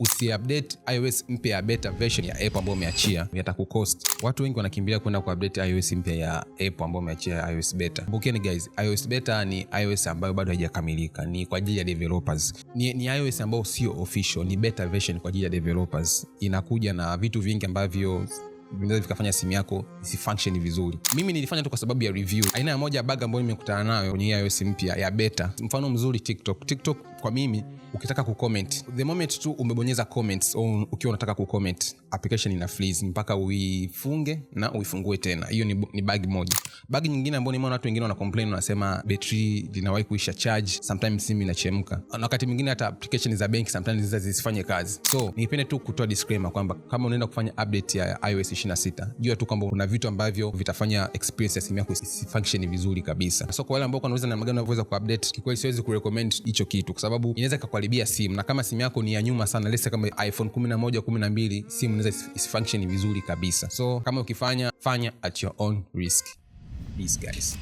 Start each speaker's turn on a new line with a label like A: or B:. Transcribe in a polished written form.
A: Usiupdate iOS mpya ya beta version ya Apple ambayo umeachia, yatakucost. Watu wengi wanakimbilia kwenda kuupdate iOS mpya ya Apple ambayo umeachia, iOS beta. Kumbukeni guys, iOS beta ni iOS ambayo bado haijakamilika, ni kwa ajili ya developers. Ni iOS ambayo sio official, ni beta version kwa ajili ya developers. Inakuja na vitu vingi ambavyo vinaweza vikafanya simu yako isifunction vizuri. Mimi nilifanya tu kwa sababu ya review. Aina ya moja bug ambayo nimekutana nayo kwenye iOS mpya ya beta, mfano mzuri TikTok. TikTok kwa mimi, ukitaka kucomment, the moment tu umebonyeza comments au ukiwa unataka kucomment, application ina freeze mpaka uifunge na uifungue tena. Hiyo ni bug moja. Bug nyingine ambayo nimeona watu wengine wana complain, wanasema battery linawahi kuisha charge, sometimes simu inachemka, na wakati mwingine hata application za benki sometimes zinaweza zisifanye kazi. So nipende tu kutoa disclaimer kwamba kama unaenda kufanya update ya iOS 26, jua tu kwamba kuna vitu ambavyo vitafanya experience ya simu yako isifunction vizuri kabisa. So kwa wale ambao wanauliza namna gani unavyoweza kuupdate, kikweli siwezi kurecommend hicho kitu kwa sababu inaweza ikakuharibia simu, na kama simu yako ni ya nyuma sana, let's say kama iPhone 11, 12, simu inaweza isifunction vizuri kabisa. So kama ukifanya, fanya at your own risk. Peace, guys.